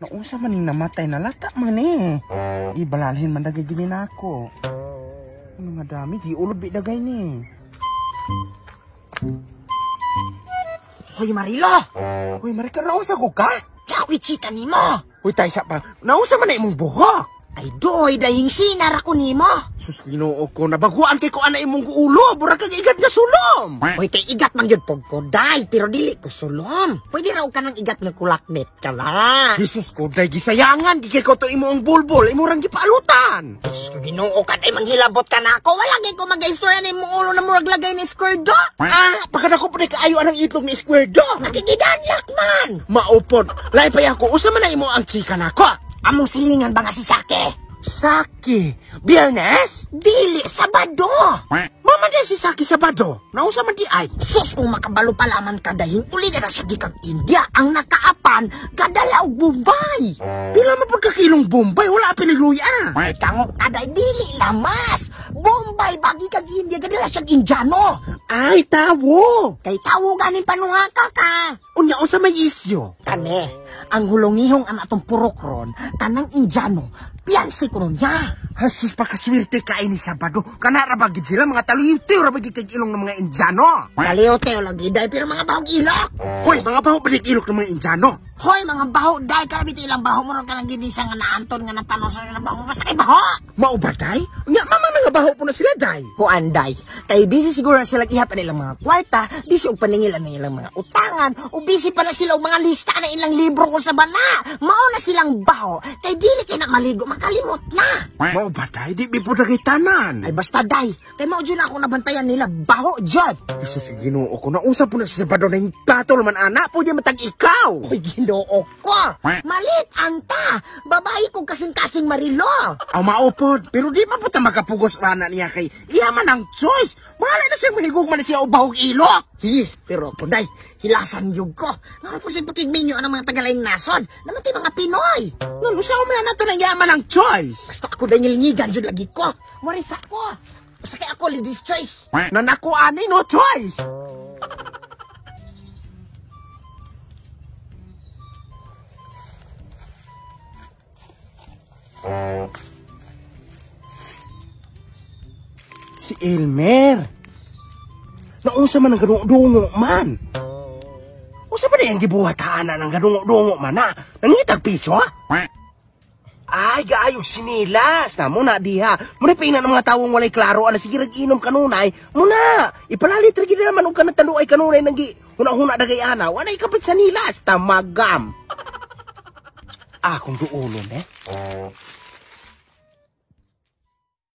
Nausa man ning namatay na lata man eh. Ibalalhin man dagay gini nako. Ano nga dami, di ulob dagay ni. Hoy Marilo! Uy, Marika, nausa ko ka? Ako'y chika nimo! Uy, tay, sa pa. Nausa man na imong buhok. Ay doy, dahing sinar ako nimo! Sus, Ginoo ko, nabaguan kay ko ana imong ulo. Mura kag igat nga sulom. Hoy, kay igat man gyud pog ko, day, pero dili ko sulom. Pwede raw ka ng igat nga kulaknet ka la. Jesus ko, day, gisayangan. Gikay ko to imo ang bulbul. Imo rang gipaalutan. Jesus ko, Ginoo ka, day, manghilabot ka na ako. Wala kay ko mag-istorya na imong ulo na murag lagay ni square do. Ah, pagkadako pa ni kaayo anang itlog ni Square Do. Nakigidanlak man! Maupod. Lain pa ako, usa man na imo ang chika nako. Among silingan ba nga si Sake? Saki. Biyernes? Dili, Sabado! Mama di si Saki Sabado. Nausa man di ay. Sus, kung makabalo pa laman ka dahil uli na siya gikag India. Ang nakaapan, kadala og Bombay. Pila man pagkakilong Bombay, wala pinagluya. Ay, tangok kaday, dili lamas. Bombay, bagi kag India, kadala siyang Indiano. Ay, tawo. Kay tawo ganin panuhaka ka. Unya, unsa may isyo? Kane, ang hulongihong ang atong purok ron, kanang Indiano, piyansi ko nun niya. Hasus, pakaswerte ka ni Sabado. Kana ra ba gid sila mga taluyintiw ra ba gid kay ilong ng mga Indiano? Kaliw-tew lagi, day, pero mga bahog ilok. Hoy, mga baho ba ilok ng mga Indiano? Hoy, mga baho, day, karabit ilang baho mo ron ka ng ginisa nga naanton nga napanosan nga baho, basta kay baho. Mao ba day? Unya, mama nga baho po na sila day. Kuan day, kay busy siguro na sila ihap ang ilang mga kwarta, busy og paningil ang ilang mga utangan, o busy pa na sila og mga lista na ilang libro ko sa bana. Mao na silang baho, kay dili kay na maligo, makalimot na. Mao ba day? Di bi po na kay tanan. Ay basta day, kay mao jud na akong nabantayan nila, baho jud. Jesus, Ginoo ko, nausa po na si Sabado na yung patol man ana, po niya matag ikaw. Hoy, Ginoo ko, malit anta, babae ko kasing-kasing Marilo. Aw maupod, pero di man po ta makapugos rana niya kay iya man ang choice. Bahala na siya mahigog man siya o bahog ilok. Hi, pero ako day, hilasan yun ko. Nga po siya pakigminyo ang mga tagalaing nasod, namatay mga Pinoy. Ngano sa umla na to na iya man ang choice. Basta ako day ngilngigan jud lagi ko. Marisa ko. Basta kay ako ladies choice. Nanako ani no choice. Si Elmer. Naunsa man ang gadungo-dungo man. Unsa ba na yung gibuhataan na ng gadungo-dungo man na? Nangitag piso? Ay, gaayog sinilas. Na muna diha. Muna pina ng mga tawong walay klaro. Ala, sige, nag-inom kanunay. Muna, ipalalit rin gid naman og kanang taluay kanunay nang huna-huna dagay ana. Walay kapit sa nilas. Tamagam. Akong duulon eh.